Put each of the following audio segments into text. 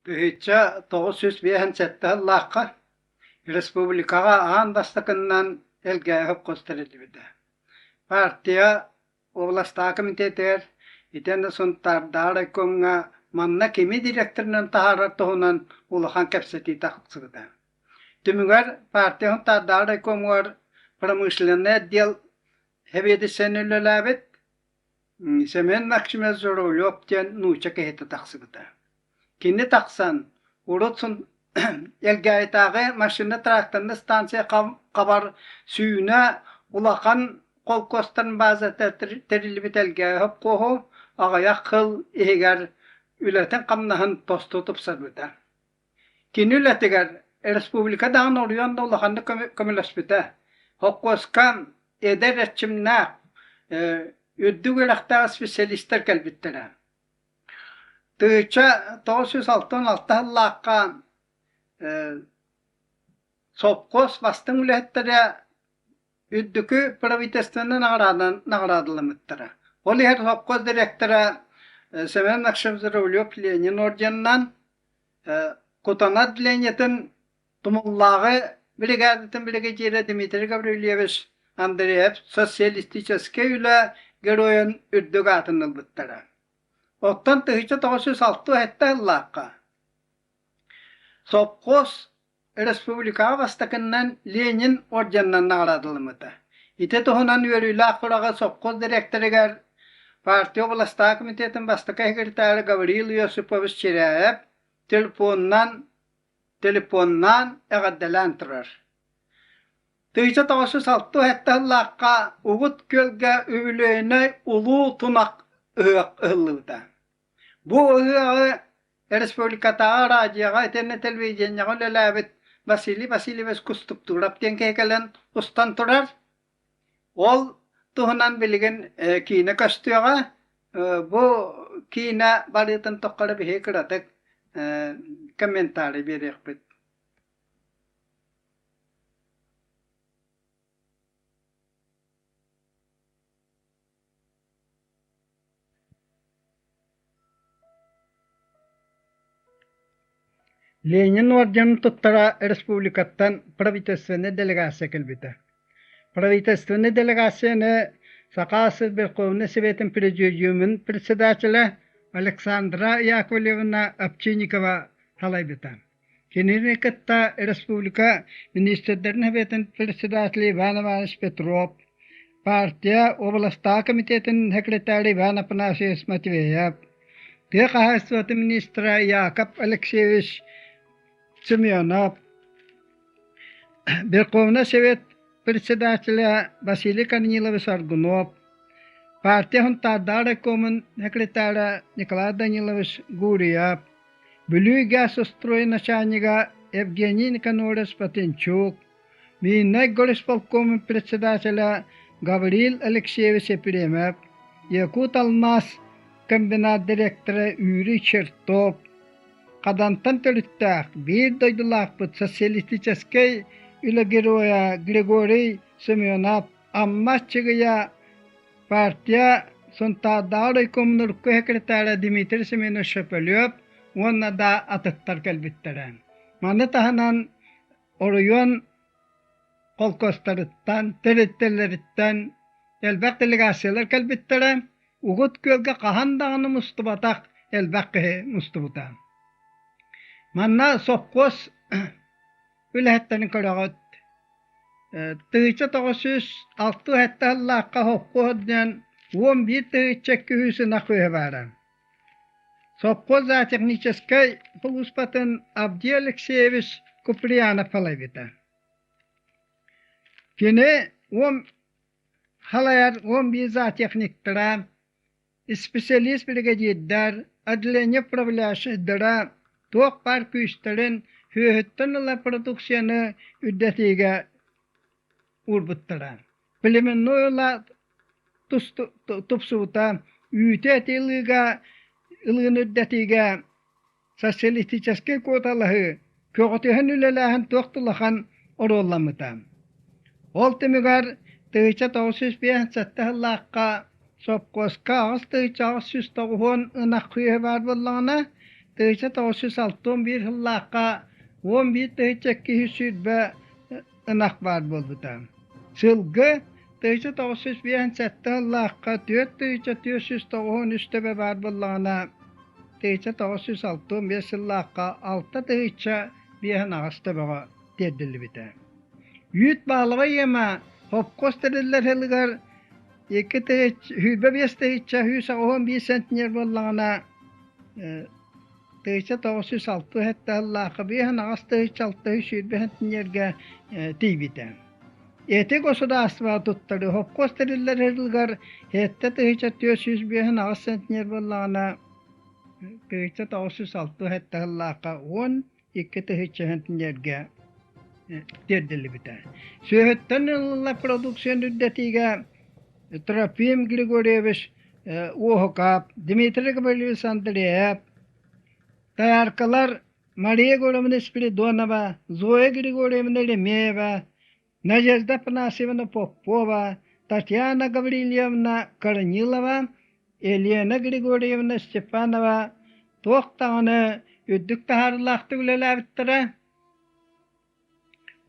1957 сыллаахха республикаҕа аан бастакыннан Элгээйи совхоз тэриллибитэ. Партия областааҕы комитетыгар итиэннэ Сунтаардааҕы райкомҥа манна кими директорынан таһаарар туһунан улахан кэпсэтии тахсыбыта. Түмүгэр партия Сунтаардааҕы райкомугар промышленнай отдел сэбиэдиссэйинэн үлэлээбит Семен Максимович Журавлев диэн нуучча киһитэ тахсыбыта. Кини тахсан, урут Элгээйитээҕи машина-тракторнай станция хабар сүүнэ улахан холкуостарын базата тэриллибит Элгээйи сопхуоһу аҕыйах сыл иһигэр үлэтин-хамнаһын тосту тупсарбыта. Кини үлэтигэр республика даҕаны оройуон да улаханнык көмөлөспүтэ. Холкуоска эдэр эрчимнээх, үрдүк үөрэхтээх специалистар кэлбиттэрэ. 1966 сыллаахха сопхуос бастыҥ үлэһиттэрэ үрдүкү правительственнай наҕараадаламмыттара. Ол иһэр сопхуос дириэктэрэ Семен Максимович Журавлев Ленин орденынан Кутана отделениетын Тумуллааҕы бригадатын биригэдьиирэ Дмитрий Гаврильевич Андреев социалистическай үлэ геройун үрдүк аатын ылбыттара. Оттон 1967 сыллаахха сопхуос республикаҕа бастакыннан Ленин орденынан наҕараадаламмыта. Ити туһунан үөрүүлээх сураҕы сопхуос дириэктэригэр партия областаах комитетын бастакы секретара Гаврил Иосипович Чиряев телефонунан телефоннаан эҕэрдэлээн турар. 1967 сыллаахха Угут Күөлгэ үбүлүөйүнэй Улуу Тунах ыһыах ыһыллыбыта. Бу ыһыаҕы республикатааҕы радиоҕа итиэннэ телевидениеҕэ үлэлээбит Василий Васильевич Кустуктуров диэн киһи кэлэн устан турар. Ол туһунан билигин киинэ көстүөҕэ. Бу киинэ барыытын тухары биһиги кыратык комментарий биэриэхпит. Ленин орденын туттара республикаттан правительственнай делегация кэлбитэ. Правительственнай делегацияны Саха сир Верховнай Советын Президиумун председателэ Александра Яковлевна Овчинникова салайбыта. Кинини кытта республика министрдэрин Советын председателэ Иван Иванович Петров, партия областааҕы комитетын секретарь Иван Афанасьевич Матвеев, тыа хаһаайыстыбатын министрэ Яков Алексеевич Семенов, Верховнай Совет председателэ Василий Корнилович Аргунов, партия Сунтаардааҕы райкомун секретара Николай Данилович Гурьев, Бүлүү газстрой начальнига Евгений Никанорович Патенчук, Миннай горисполкомун председателэ Гаврил Алексеевич Ефремов, Якут-Алмаас комбинат директора Юрий Чертов, Хадантан төрүттээх биир дойдулаахпыт социалистическай үлэ геройа Григорий Семенов, Амма Аччыгыйа Партия Сунтаардааҕы райкомун урукку секретара Дмитрий Семенович Шепелев уонна да атыттар кэлбиттэрэ. Маны таһынан оройуон холкуостарыттан, тэрилтэлэриттэн элбэх делегациялар кэлбиттэрэ. Угут Күөлгэ хаһан даҕаны мустубатах элбэх киһи мустубута. Манна сопхуос үлэһиттэрин көрөҕүт. 1967 сыллаахха сопхуос диэн 11 200 ынах үһэ баара. Сопхуос зоотехническай сулууспатын Авдий Алексеевич Куприянов салайбыта. Кини уон халайар 11 зоотехниктара, Исписэлиис биригэдьиирдэр, отделение управляющайдара туох баар күүстэрин сүөһүттэн ыла продукцияны үрдэтиигэ уурбуттара. Племенной ыла тупсубута, үүтү-эти ылыыга ылыыны үрдэтиигэ социалистическай куоталаһыы, көҕүтүһэн үлэлээһин туох да улахан оруолламмыта. Ол түмүгэр 1957 сыллаахха сопхуоска 8890 ынах сүөһү баар буоллаҕына, 1961 сыллаахха 11 220 ынах баар буолбута. Сылгы 1957 сыллаахха 4493 төбө баар буоллаҕына, 1965 сыллаахха 6058 төбөҕө тиэрдиллибитэ. Үүт баалаҕа ыйыама хопкуос тэриллэр сылыгар 2 25 181 центнер буоллаҕына, 1967 сыллаахха 58 620 центнергэ тиийбитэ. Ити государство туттарыы хопкуос тэриллэр сылыгар 7458 центнер буоллаҕына, 1967 сыллаахха 12 центнергэ тиэрдиллибитэ. Сүөһүттэн ылыллар продукцияны үрдэтиигэ Трофим Григорьевич Уоһукап, Дмитрий Гаврильевич Андреев, дояркалар Мария Егоровна Спиридонова, Зоя Григорьевна Еремеева, Надежда Афанасьевна Попова, Татьяна Гаврильевна Корнилова, Елена Григорьевна Степанова туох даҕаны үрдүк таһаарыылаахтык үлэлээбиттэрэ.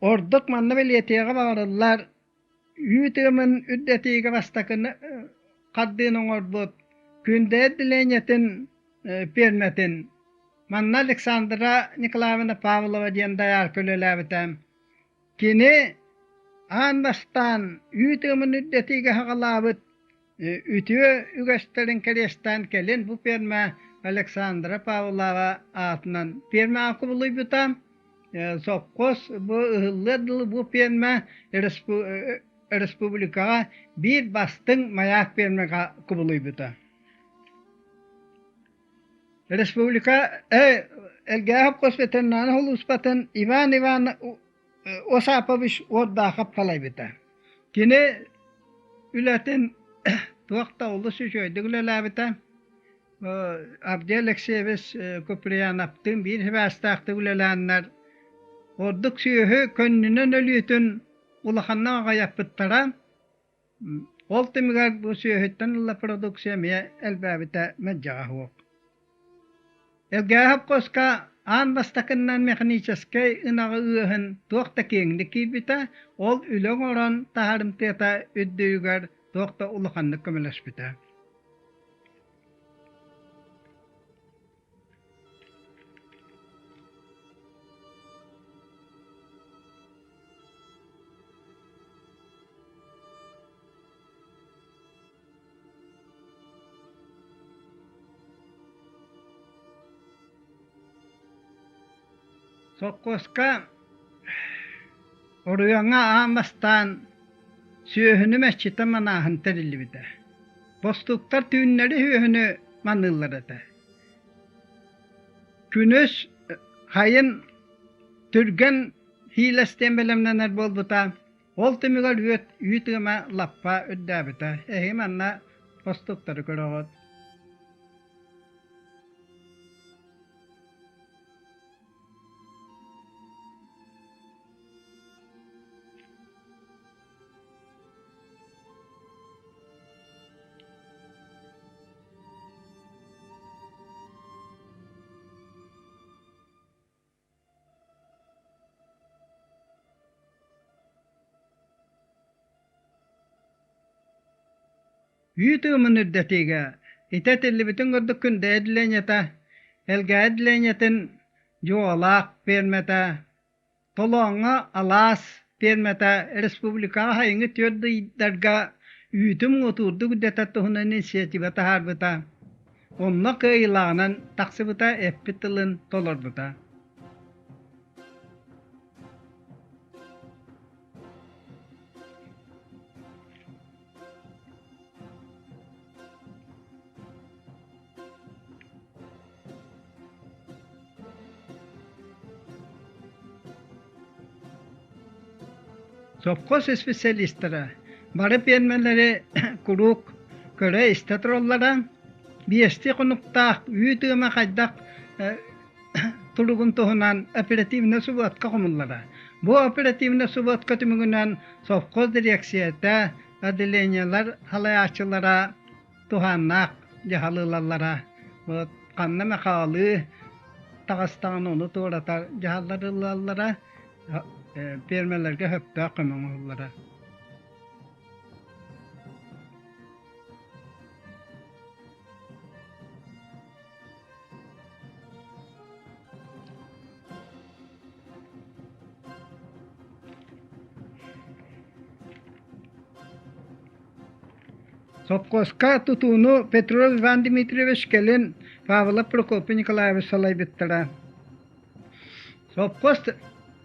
Ордук манна бэлиэтиэҕи баҕарыллар, үүт ыамын үрдэтиигэ бастакыны хардыыны оҥорбут Күндэ отделениетын пиэрмэтин манна Александра Николаевна Павлова диэн доярка үлэлээбитэ. Кини аан бастаан үүт ыамын үрдэтиигэ саҕалаабыт үтүө үгэстэрин кэриэстээн кэлин бу пиэрмэ Александра Павлова аатынан пиэрмэҕэ кубулуйбута. Сопхуос бу ыһыллыар дылы бу пиэрмэ республикаҕа биир бастыҥ маяк пиэрмэҕэ кубулуйбута. Республика Элгээһи сопхуос ветеринарнай сулууспатын Иван Иван Осапович Уордаахап салайбыта. Кини үлэтин туох да олус үчүгэйдик үлэлээбитэ. Авдей Алексеевич Куприяновтыын биир сибээстээхтик үлэлээннэр ордук сүөһү көнньүнэн өлүүтүн улаханнык аҕыйаппыттара. Ол түмүгэр бу сүөһүттэн ыла продукция эмиэ элбээбитэ мэлдьэҕэ суох. Элгээһи хопкуоска аан бастакыннан механическэй ынаҕы ыаһын туох да киэҥник киирбитэ, ол үлэ оҥорон таһаарымтыата үрдүгэр туох да улаханнык көмөлөспүтэ. Сопхуоска Оруйуоҥҥа аан бастаан сүөһүнү мэччитэ манааһын тэриллибитэ. Бостууктар түүннэри сүөһүнү маныыллар этэ. Күнүс хайын түргэн хиилэстиэн бэлэмнэнэр буолбута. Ол түмүгэр үөт үүт ыама лаппа үрдээбитэ. Эһиги манна бостууктары көрөҕүт. Үүт ыамын үрдэтиигэ ити этиллибитин курдук Күндэ отделениета, Элгээйи отделениетын Дьуолаах пиэрмэтэ, Толооҥҥо алаас пиэрмэтэ республикаҕа сайыҥҥы түөрт ыйдарга үүтү муҥутуурдук үрдэтэр туһунан инициатива таһаарбыта. Онно кыайыылааҕынан тахсыбыта, эппит тылын толорбута. Сопхуос специалистара бары пиэрмэлэри куруук көрө-истэ тураллара, биэстии хонуктаах үүт ыама хайдах туругун туһунан оперативнай субуотка хомуллара. Бу оперативнай субуотка түмүгүнэн совхоз дириэксийэтэ, отделениелар салайааччылара туһааннаах дьаһалы ылаллара. Вот ханна эмэ хаалыы, таҕыстаҕына ону туоратар дьаһаллар ылаллара, пиэрмэлэргэ сөптөөх көмө оҥоһуллара. Сопхуоска тутууну Петров Иван Дмитриевич кэлин Павлов Прокопий Николаевич салайбыттара. Сопхуос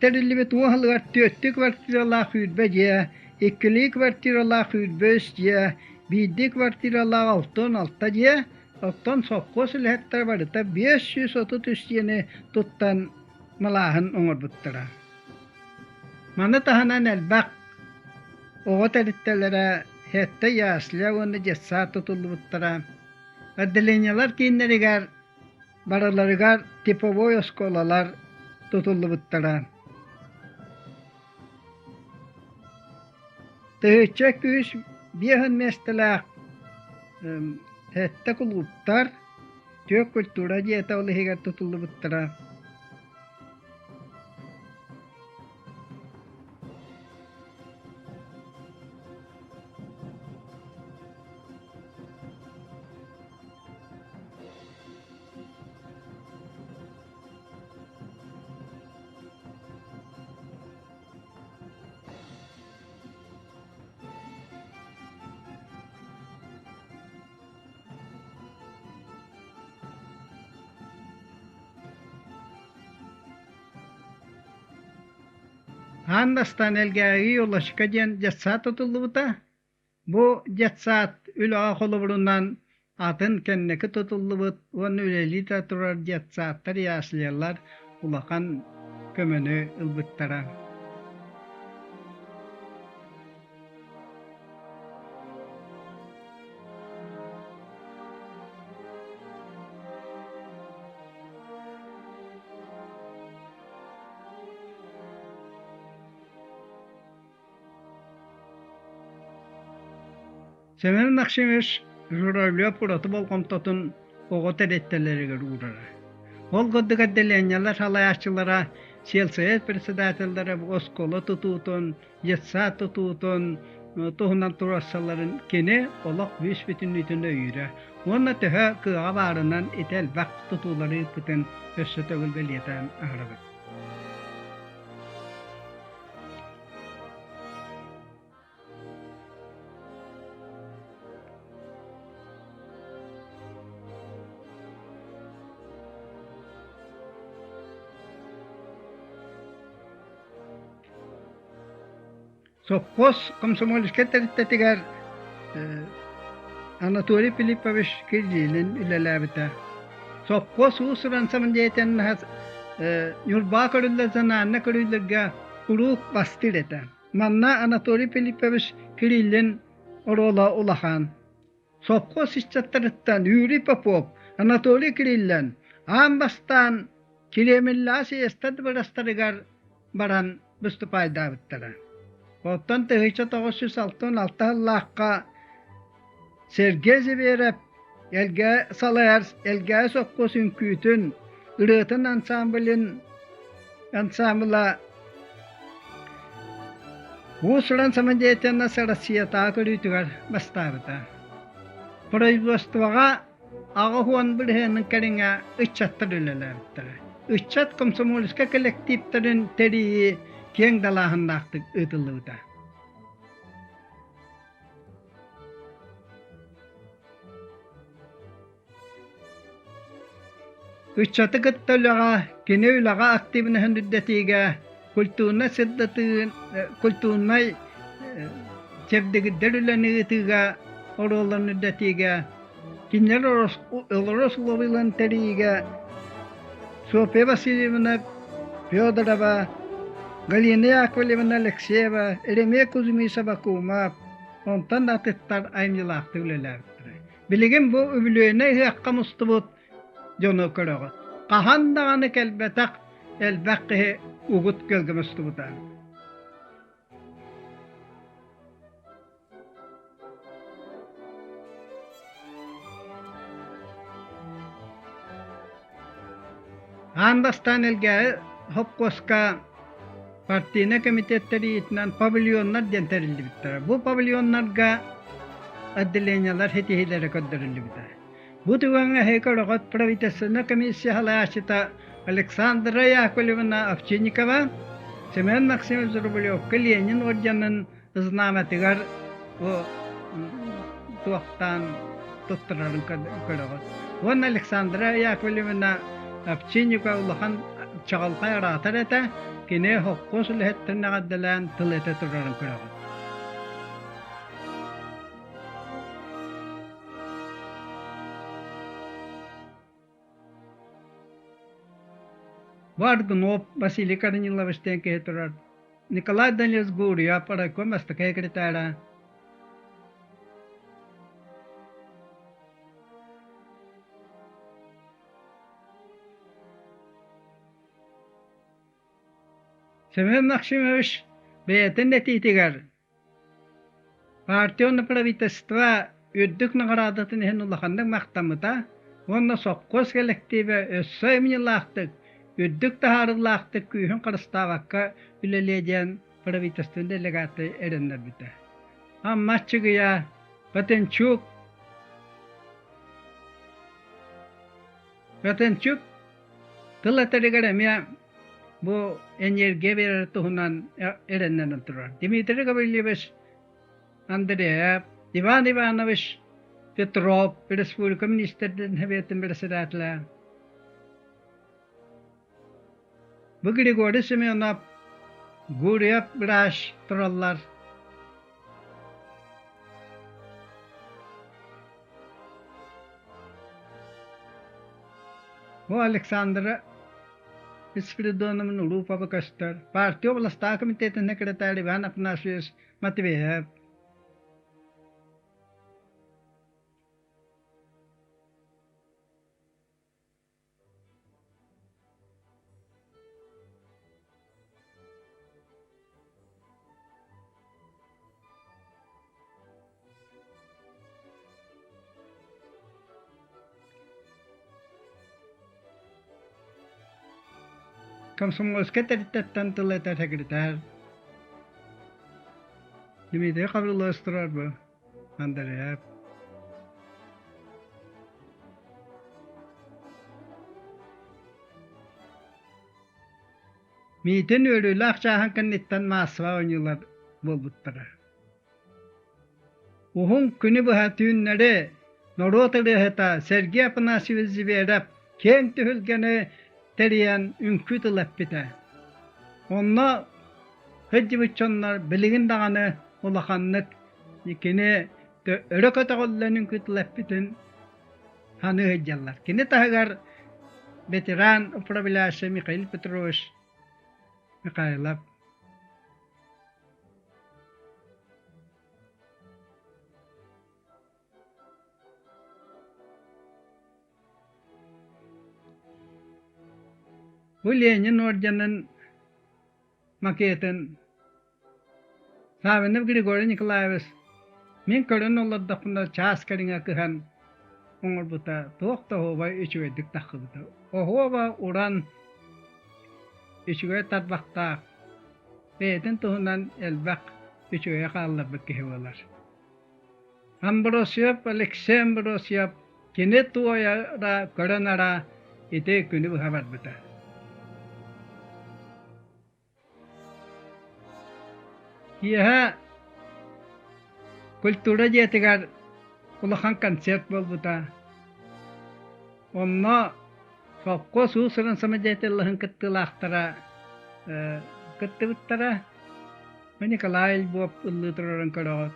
тэриллибит уоһалыгар түөртүү квартиралаах 20 дьиэ, иккилии квартиралаах 23 дьиэ, биирдии квартиралаах 66 дьиэ, оттон сопхуос үлэһиттэрэ барыта 533 дьиэни туттан малааһын оҥорбуттара. Маны таһынан элбэх оҕо тэрилтэлэрэ сэттэ ясля уонна детсад тутуллубуттара. Отделениелар кииннэригэр барыларыгар типовой оскуолалар тутуллубуттара. Тыһыынча күүс биэһин миэстэлээх сэттэ кулууптар, түөрт культура дьиэтэ ол иһигэр тутуллубуттара. Аан бастаан Элгээйи Юлашка диэн детсад тутуллубута. Бу детсад үлэҕэ холобурунан атын кэнники тутуллубут уонна үлэлии да турар детсадтар, яслялар улахан көмөнү ылбыттара. Семен Максимович Журавлев ураты болҕомтотун оҕо тэрилтэлэригэр уурара. Ол курдук отделениелар салайааччылара, сельсовет председателлэрэ оскуола тутуутун, детсад тутуутун туһунан туруорсалларын кини олох бүүс-бүтүннүүтүн өйүүрэ уонна төһө кыаҕа баарынан ити элбэх тутуулары ыыппытын өссө төгүл бэлиэтээн аһарабыт. Сопхуос комсомольскай тэрилтэтигэр Анатолий Филиппович Кириллин үлэлээбитэ. Сопхуос уус-уран самодеятельноһа Ньурбаҕа көрүллэр зональнай көрүүлэргэ куруук бастыыр этэ. Манна Анатолий Филиппович Кириллин оруола улахан. Сопхуос ыччаттарыттан Юрий Попов, Анатолий Кириллин аан бастаан Кириэмиллээх съезтэр дыбарыастарыгар баран выступайдаабыттара. Оттон 1966 сыллаахха Сергей Зверев Элгээ салайар Элгээйи сопхуос үҥкүүтүн, ырыатын ансамблын ансамбла уус-уран самодеятельность Россиятааҕы көрүүтүгэр бастаабыта. Производствоҕа 80 бырыһыанын кэриҥэ ыччаттар үлэлээбиттэрэ. Ыччат комсомольскай кэлэктииптэрин тэрийии киэҥ далааһыннаахтык ыытыллыбыта. Ыччаты кытта үлэҕэ, кини үлэҕэ активноһын үрдэтиигэ, культурнай сырдатыы, культурнай чэбдигирдэр үлэни ыытыыга оруолларын үрдэтиигэ, кинилэр олорор усулуобуйаларын тэрийиигэ Софья Васильевна Федорова, Галина Яковлевна Алексеева, Еремей Кузьмич Абакумов, онтон да атыттар айымньылаахтык үлэлээбиттэрэ. Билигин бу үбүлүөйнэй ыһыахха мустубут дьону көрөҕүт. Хаһан даҕаны кэлбэтэх элбэх киһи угут күөлгэ мустубута. Аан бастаан Элгээйи сопхуоска партийнай комитет тэрийиитинэн павильоннар диэн тэриллибиттэрэ. Бу павильоннарга отделениелар ситиһиилэрэ көрдөрүллүбүтэ. Бу түгэҥҥэ эһиги көрөҕүт правительственнай комиссия салайааччыта Александра Яковлевна Овчинникова Семен Максимович Рублевка Ленин орденын знамятыгар бу туохтаан туттарарын көрөҕүт. Уонна Александра Яковлевна Овчинникова улахан чаҕылхай араатар этэ, кини холкуос үлэһиттэрин эҕэрдэлээн тыл этэ турарын көрөҕүт. Бу Аргунов Василий Корнилович диэн киһи турар. Николай Данилович Гурьев райком бастакы секретара. Семен Максимович бэйэтин этиитигэр Партия уонна правительство үрдүк наҕараадатын иһин улаханнык махтаммыта уонна сопхуос кэлэктиибэ өссө айымньылаахтык, үрдүк таһаарыылаахтык күүһүн харыстаабакка үлэлиэ диэн правительство делегата эрэннэрбитэ. Амма Аччыгыйа, Батенчук Батенчук Тыл этэригэр эмиэ бу энергия биэрэр туһунан эрэннэрэн турар. Дмитрий Гаврильевич Андреев, Иван Иванович Петров, республика министрдин Советын председателэ. Бу Григорий Семенов, Гурьев врач тураллар. Бу Александра Спиридоновна Улупова көстөр. Партия областаах комитетын секретарь Иван Афанасьевич Матвеев. Комсомольскай тэрилтэттэн тыл этэр секретарь Дмитрий Гаврилович турар бу Андреев. Миитин үөрүүлээх чааһын кэнниттэн маассабай оонньуулар буолбуттара. Уһун күнү быһа түүннэри норуот ырыаһыта Сергей Афанасьевич Зверев киэҥ түһүлгэни тэрийэн үҥкүү тыл эппитэ. Онно сылдьыбыт дьоннор билигин даҕаны улаханнык кини өрө көтөҕүллэн үҥкүү тыл эппитин саныы сылдьаллар. Кини таһыгар ветеран управляющий Михаил Петрович Михайлов Бу Ленин орденын макетын Саввинов Григорий Николаевич мин көрөн олордохпуна чаас кэриҥэ кыһан оҥорбута туох да оһуобай үчүгэйдик таххыбыта. Оһуоба уран үчүгэй тарбахтаах, бэйэтин туһунан элбэх үчүгэйи хаалларбыт киһи буолар. Амбросьев Алексей Амбросьев кини туойара көрөн ара ити күнү быһа барбыта. Киэһэ культура дьиэтигэр улахан концерт буолбута. Онно совхоз уус-уран самодеятельноһын кыттыылаахтара кыттыбыттара. Николай Львов ыллыы турарын көрөҕүт.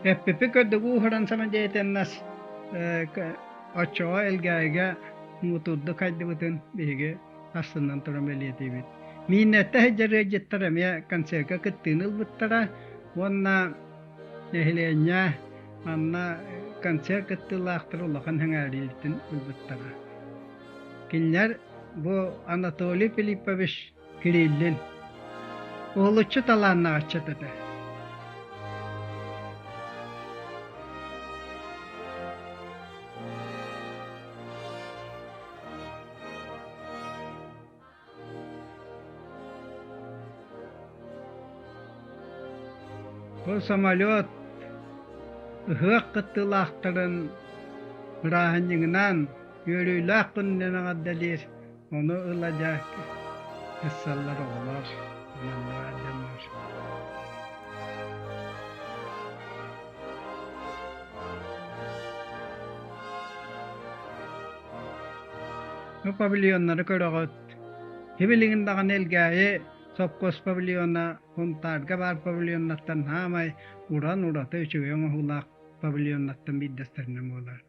Эппипи көрдүк ууһуран самодеятельность оччоҕо Элгээйигэ муҥутуурдук хайдыбытын биһиги астынан туран бэлиэтиибит. Мииннэттэ сылдьар ыалдьыттар эмиэ концерка кыттыыны ылбыттара уонна Нэһилиэнньэ манна концерт кыттыылаахтара улахан сэҥээриитин ылбыттара. Кинилэр бу Анатолий Филиппович Кириллин. Уһулуччу талааннаах ыччат этэ. Бу самолет ыһыах кыттыылаахтарын бырааһынньыгынан үөрүүлээх күнүнэн эҕэрдэлиир, ону ыла дьэ сыссаллар оҕолор, манна дьоннор. Бу павильоннары көрөҕүт. Сибилигин даҕаны Элгээйи сопхуос павильона Сунтаарга баар павильоннартан саамай уран ураты үчүгэй оҥоһуулаах павильоннартан биирдэстэринэн буолар.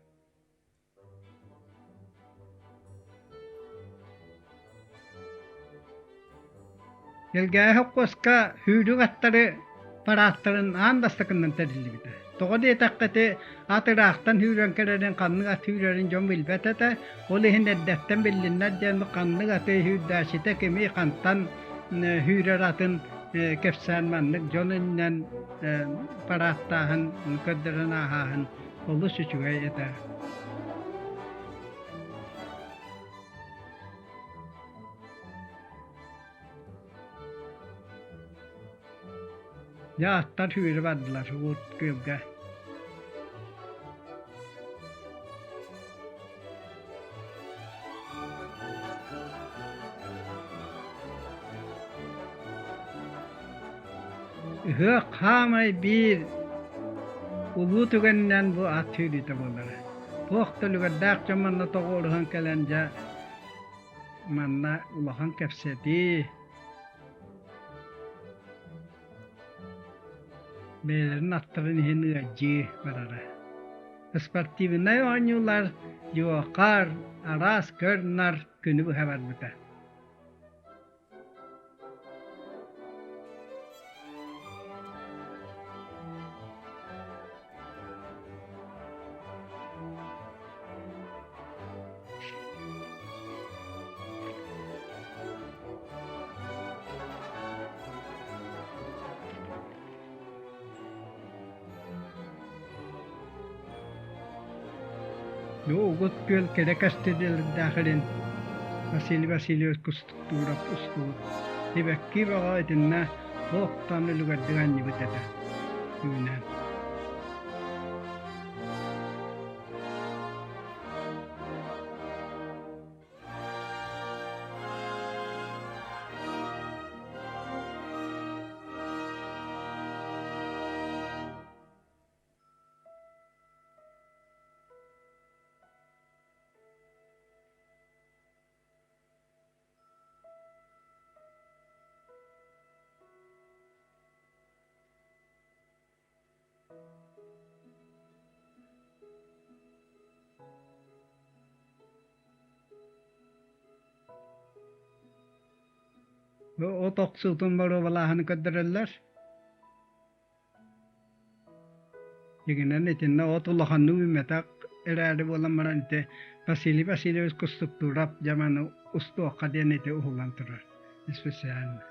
Элгээйи сопхуоска сүүрүк аттары парааттарын аан бастакыннан тэриллибитэ. Тоҕо диэтэххэ ити ат ыраахтан сүүрэн кэлэрин, ханнык ат сүүрэрин дьон билбэт этэ. Ол иһин эрдэттэн биллиннэр диэн ханнык аты сүүрдээччитэ кимий, хантан сүүрэр атын кэпсээн маннык дьон иннинэн парааттааһын, көрдөрөн ааһааһын олус үчүгэй этэ. Дьэ аттар сүүрэ бардылар уот күөлгэ. Ыһыах хаамай биир улуу түгэнинэн бу ат сүүрүүтэ буолара. Туох да үлүгэрдээх дьон манна тоҕуоруһан кэлэн дьэ Манна улахан кэпсэтии, бэйэлэрин аттарын иһин ыалдьыы барара. Спортивнай оонньуулар дьуохар, араас көр-нар күнү быһа барбыта. Угут күөл кэрэ көстүүлэрдээх илин Василий Васильевич Кустуктуров устубут сибэкки бөҕө итиннэ туохтан үлүгэрдик анньыбыт этэ үүнэн. От охсуутун боруобалааһыны көрдөрөллөр. Дьиҥинэн итиннэ от улаханнык үүммэтэх эрээри буолан баран ити Василий Васильевич Кустуктуров дьаманы устуохха диэн ити уһулан турар специально.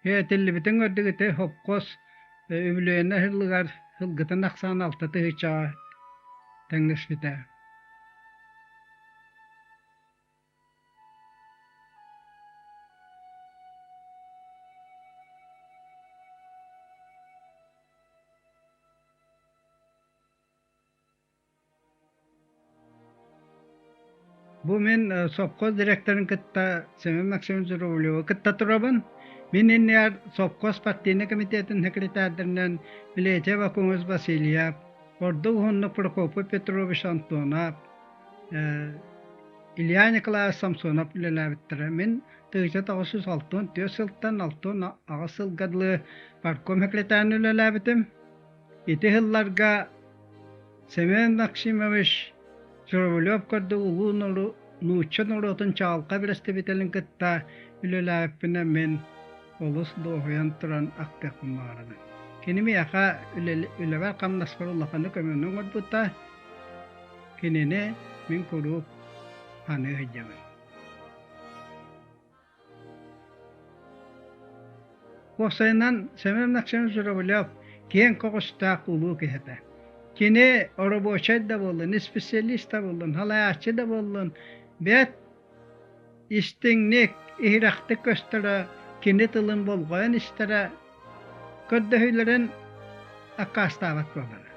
Этиллибитин көрдүк ити хопкуос үбүлүөйүнэ сылыгар сылгытын ахсаана алта тыһыынчаҕа тэҥнэспитэ. Бу мин совхоз директорын кытта Семен Максимович Журавлевы кытта турабын. Мин иннигэр совхоз партийнай комитетин секретардарынан Милетьев Акумус Васильев, ордук уһуннук Прокопий Петрович Антонов, Илья Николаевич Самсонов үлэлээбиттэрэ. Мин 1964 сылтан 68 сылга дылы партком секретарынан үлэлээбитим. Ити сылларга Семен Максимович Журавлев курдук улуу нуучча норуотун чаҕылхай бэрэстэбиитэлин кытта үлэлээбиппинэн мин олус дуоһуйан туран ахтыахпын баҕарабын. Кини миэхэ үлэбэр-хамнаспар улаханнык көмөнү оҥорбута, кинини мин куруук саныы сылдьабын. Уопсайынан, Семен Максимович Журавлев киэҥ көҕүстээх улуу киһи этэ. Кини оробуочай да буоллун, исписэлиис да буоллун, салайааччы да буоллун, бэрт истиҥник, иһирэхтик көстөрө, кини тылын болҕойон истэрэ, көрдөһүүлэрин аккаастаабат буолара.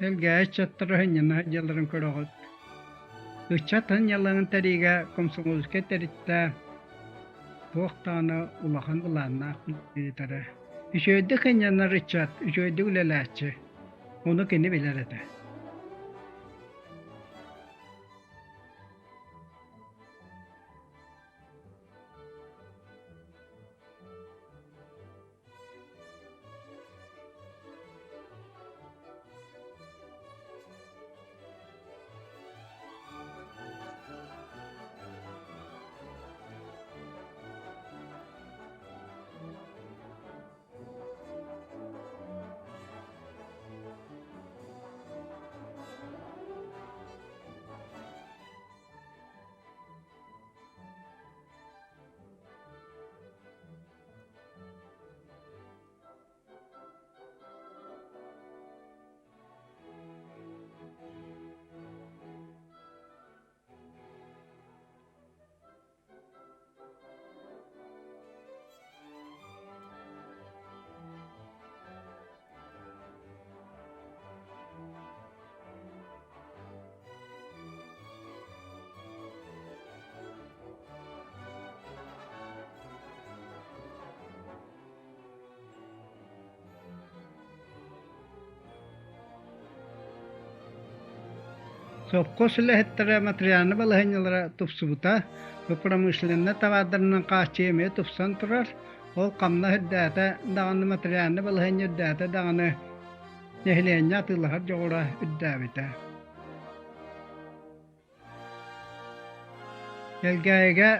Элгээйи ыччаттара сынньана сылдьалларын көрөҕүт. Ыччат сынньалаҥын тэриигэ комсомольскай тэрилтэ туох даҕаны улахан былааннаах ыытара. Үчүгэйдик сынньанар ыччат, үчүгэйдик үлэлээччи. Ону кини билэр этэ. Сопхуос үлэһиттэрэ материальнай балаһыанньалара тупсубута, бу промышленнай табаардарынан хааччыйыы эмиэ тупсан турар. Ол хамнас үрдээтэ даҕаны, материальнай балаһыанньа үрдээтэ даҕаны нэһилиэнньэ атыылаһар дьоҕура үрдээбитэ. Элгээйигэ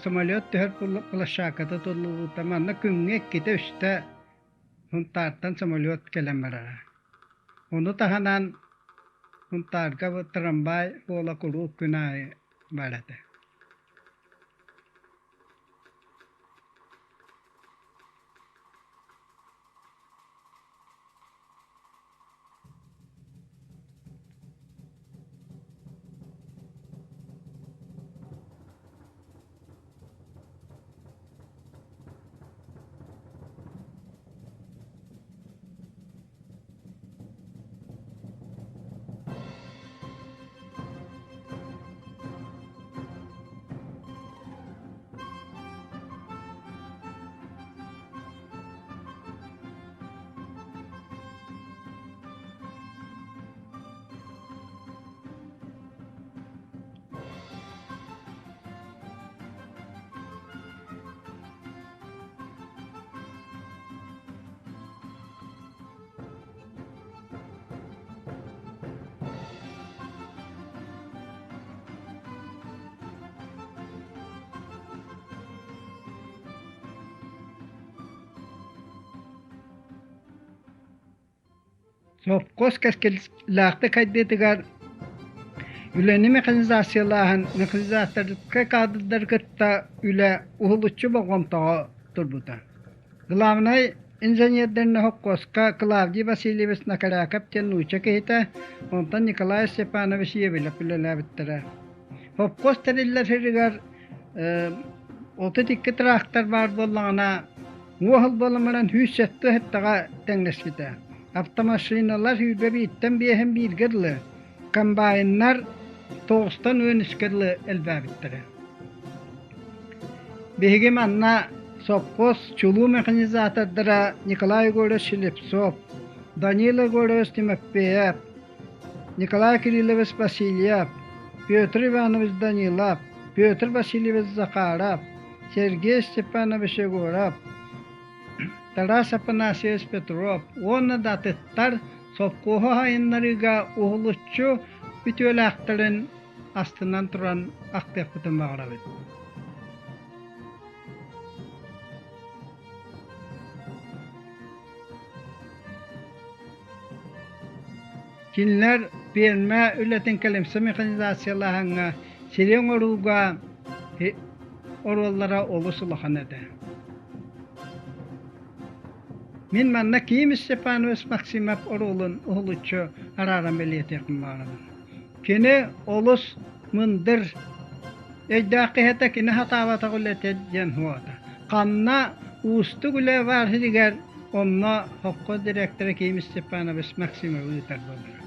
самолет түһэр площадката тутуллубута. Манна күҥҥэ иккитэ-үстэ Сунтаартан самолет кэлэн барара. Ону таһынан Сунтаарга трамвай буола куруук күн аайы баар этэ. Сопхуос кэскиллээхтик хайдыытыгар. Үлэни механизациялааһын механизаторскай кадрдары кытта үлэ уһулуччу болҕомтоҕо турбута. Главнай инженердэринэ холкуоска Клавдий Васильевич Накаряков диэн нуучча киһитэ, онтон Николай Степанович Евелев үлэлээбиттэрэ. Холкуос тэриллэр сиригэр 32 трактор баар буоллаҕына, уоһул буолан баран 107 сэттэҕэ тэҥнэспитэ. Автомашиналар сүүрбэ бииртэн биэһин бииргэ дылы, комбайннар тоҕустан уон үскэ дылы элбээбиттэрэ. Биһиги манна сопхуос чулуу механизатордара Николай Егорович Слепцов, Данил Егорович Тимофеев, Николай Кириллович Васильев, Петр Иванович Данилов, Петр Васильевич Захаров, Сергей Степанович Егоров, Тарас Афанасьевич Петров уонна да атыттар сопхуоһу сайыннарыыга уһулуччу үтүөлээхтэрин астынан туран ахтыахпытын баҕарабыт. Кинилэр пиэрмэ үлэтин кэлимсэ механизациялааһыҥҥа, сири оҥорууга оруоллара олус улахан этэ. Мин манна Ким Степанович Максимов оруолун уһулуччу арааран бэлиэтиэхпин баҕарабын. Кини олус мындыр, өйдөөх киһи этэ, кини сатаабатах үлэтэ диэн суоҕа. Ханна уустук үлэ баар сиригэр онно холкуос директора Ким Степанович Максимов ыытар буолара.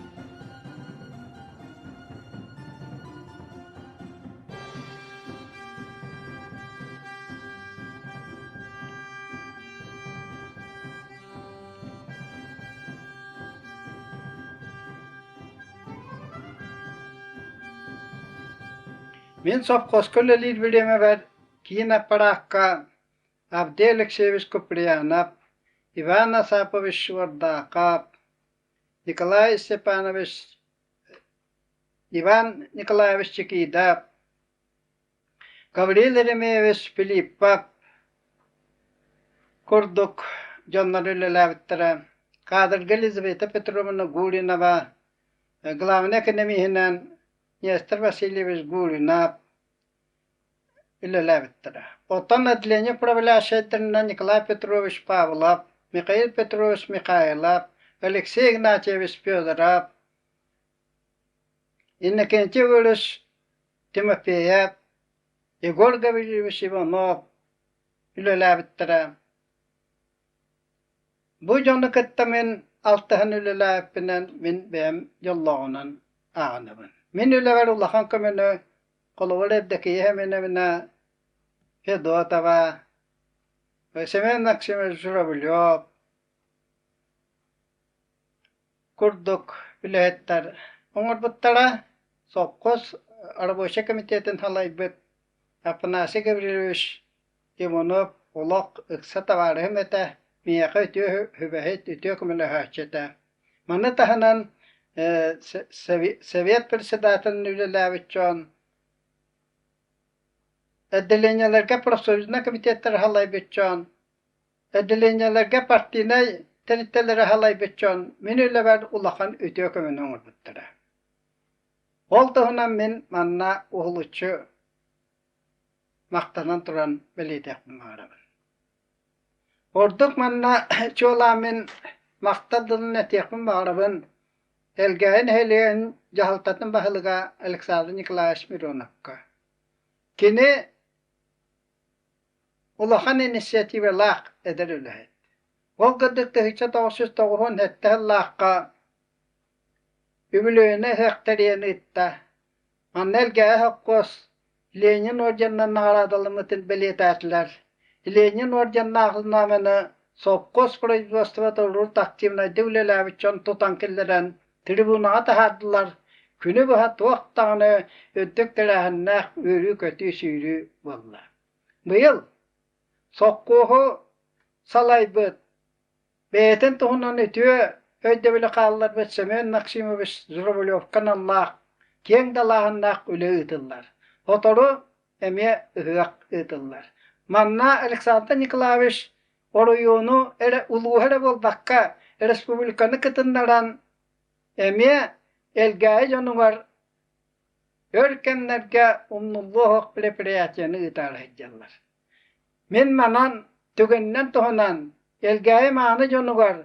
Мин совхозка үлэлиир бириэмэбэр киин аппараакка Авдей Алексеевич Куприянов, Иван Асапович Швардаакап, Николай Степанович Иван Николаевич Чикидов, Гаврил Еремеевич Филиппов курдук дьоннор үлэлээбиттэрэ. Кадрга Елизавета Петровна Гуринова, главнай экономиһинэн Нестор Васильевич Гуринов үлэлээбиттэрэ. Оттон отделение управляющайдарынан Николай Петрович Павлов, Михаил Петрович Михайлов, Алексей Игнатьевич Федоров, Иннокентий Егорович Тимофеев, Егор Гаврильевич Иванов үлэлээбиттэрэ. Бу дьону кытта мин алтыһан үлэлээбиппинэн мин бэйэм дьоллооҕунан ааҕынабын. Мин үлэбэр улахан көмөнү холобур Евдокия Семеновна Федотова, Семен Максимович Журавлев курдук үлэһиттэр оҥорбуттара. Сопхуос рабочай комитетын салайбыт Афанасий Гаврильевич Иванов олох ыкса табаарыһым этэ, миэхэ үтүө сүбэһит, үтүө көмөлөһөөччү этэ. Маны таһынан Совет председателин үлэлээбит дьон отделениеларга профсоюзнай комитеттары салайбыт дьон Отделениеларга партийнай тэрилтэлэри салайбыт дьон мин үлэбэр улахан үтүө көмөнү оҥорбуттара. Ол туһунан мин манна уһулуччу махтанан туран бэлиэтиэхпин баҕарабын. Ордук манна чуолаан мин махтал тылын этиэхпин баҕарабын Элгээйи нэһилиэгин дьаһалтатын баһылыга Александр Николаевич Мироновка. Кини Улахан инициативалаах эдэр үлэһит. Ол курдук 1997 сыллаахха үбүлүөйүнэй ыһыах тэрийэн ыытта. Манна Элгээйи сопхуос Ленин орденынан наҕараадаламмытын бэлиэтээтилэр. Ленин орденнаах знамяны сопхуос производствота урут активнайдык үлэлээбит дьон тутан киллэрэн трибунаҕа таһаардылар. Күнү быһа туох даҕаны үрдүк тэрээһиннээх үөрүү-көтүү сүүрүү буолла. Быйыл сопхуоһу салайбыт, бэйэтин туһунан үтүө өйдөбүлү хаалларбыт Семен Максимович Журавлевка аналлаах киэҥ далааһыннаах үлэ ыытыллар. Сотору эмиэ ыһыах ыытыллар. Манна Александр Николаевич оройуону эрэ, улууһу эрэ буолбакка, республиканы кытыннаран эмиэ Элгээйи дьонугар. Өр кэмнэргэ умнуллуо суох предприятиены ыытаары сылдьаллар. Мин манан түгэнинэн туһунан Элгээйи мааны дьонугар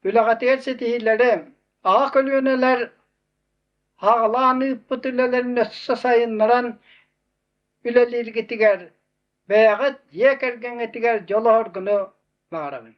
үлэҕитигэр ситиһиилэри, аҕа көлүөнэлэр аҕалаан ыыппыт үлэлэрин өссө сайыннаран үлэлииргитигэр, бэйэҕит дьиэ кэргэҥҥитигэр дьол оһоргуну баҕарабын.